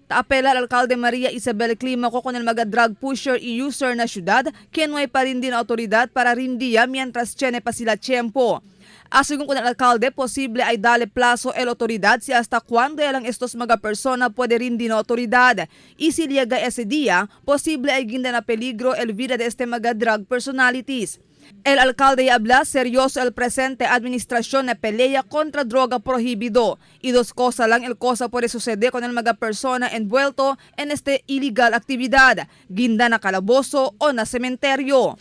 Ta apela el alcalde María Isabel Climaco con el mga drug pusher y user na syudad, kenway pa rin din autoridad para rindiya mientras tiene pa sila tiempo. Asegun con el alcalde, posible ay dale plazo el autoridad si hasta cuándo lang estos mga persona puede rindi na autoridad. Y si llega ese día, posible ay ginda na peligro el vida de este mga drug personalities. El alcalde habla seryoso el presente administración na pelea contra droga prohibido. Y dos cosas lang el cosa puede suceder con el mga persona envuelto en este ilegal actividad: ginda na kalaboso o na sementeryo.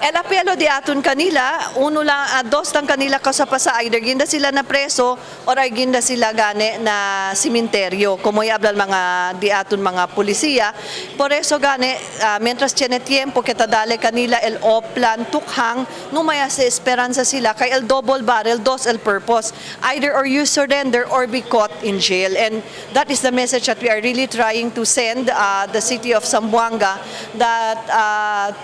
El apelo di aton kanila, uno lang, dos lang kanila kasapasa, either ginda sila na preso or ay ginda sila gane na simenteryo. Como hablan mga di aton mga polisiya. Por eso gane, mientras tiene tiempo que tadale kanila el oplan tukhang, numaya sa esperanza sila kay el double barrel, dos el purpose. Either or you surrender or be caught in jail. And that is the message that we are really trying to send the city of Zamboanga that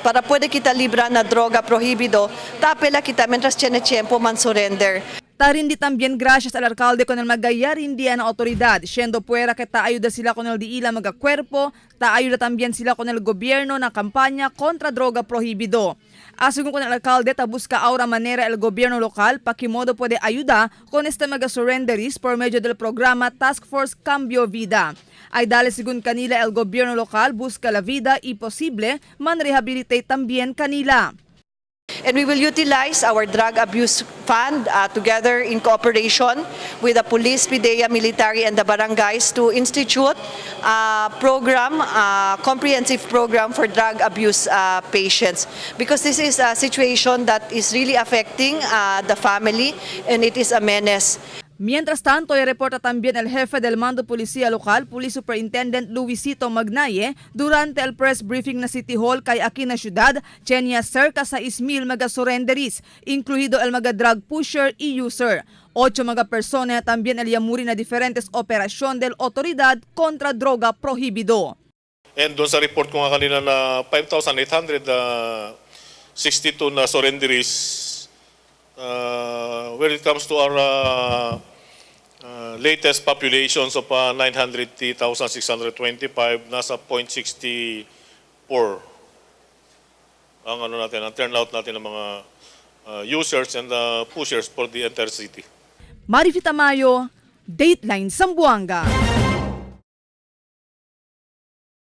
para puede kita libra na droga prohibido, tapela kita mientras tiene tiempo man surrender. Tarindi también gracias al alcalde con el magayar hindi na autoridad, siendo puera que taayuda sila con el diila mga cuerpo, taayuda también sila con el gobierno na kampanya contra droga prohibido. Asegun con el alcalde, ta busca ahora manera el gobierno local pa modo puede ayuda con este mga surrenderies por medio del programa Task Force Cambio Vida. Ay dale según kanila el gobierno local busca la vida y posible man rehabilitate también kanila. And we will utilize our drug abuse fund together in cooperation with the police, PDEA, military, and the barangays to institute a program, a comprehensive program for drug abuse patients. Because this is a situation that is really affecting the family and it is a menace. Mientras tanto, reporta también el jefe del mando policía local, Police Superintendent Luisito Magnaye, durante el press briefing na City Hall kay aquí na syudad, tiene cerca sa 1,000 mga surrenderies, incluido el mga drug pusher y user. Ocho mga persona también el yamuri na diferentes operasyon del autoridad contra droga prohibido. And doon sa report ko nga kanina na 5,862 na surrenderies, when it comes to our latest populations of 900,625, nasa 0.64 ang ano natin, ang turnout natin ng mga users and pushers for the entire city. Marifi Tamayo, Dateline Zamboanga.